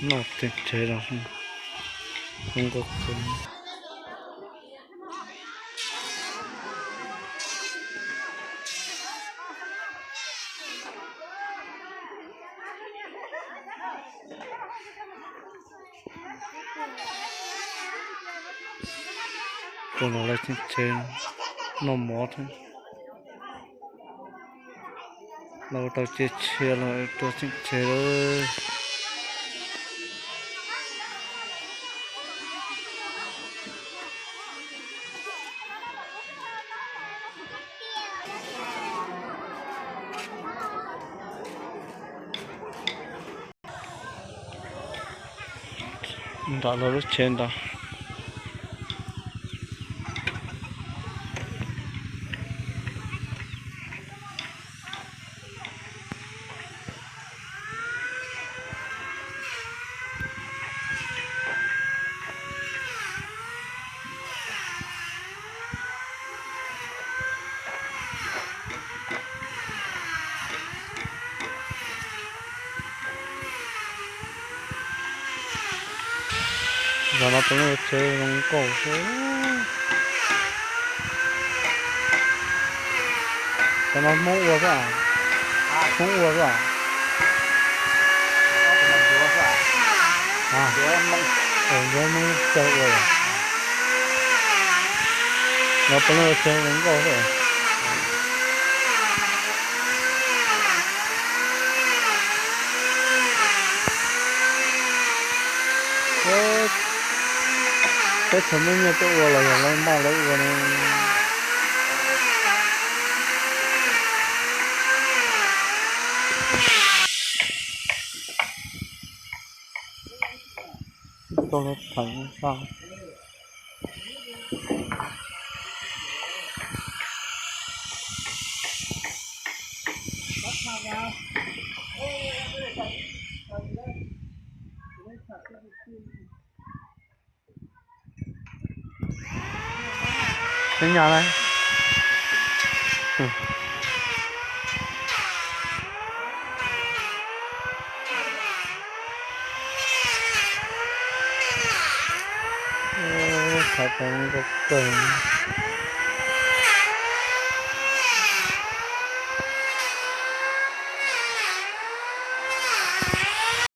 Noj tseem tseg los zoo nkauj kawg. Tus no lawv tseem tseg noj mov thiab. Los tau cia tshiab los rau tseem tseg lawm. Nram lawv lub tsev ntawd. Zos no puav leej ua tsev zoo nkauj xwb. Cov no Hmoob ua xwb. Hmoob ua xwb. Ncuav Hmoob xyaw ua. No puav leej ua tsev zoo nkauj xwb. Teb chaws muaj nyiaj tuaj ua los yog lawv noj lawv ua ne. Tau los theem sa. Tseem nyam na. Thaiv tau zoo nkauj kawg.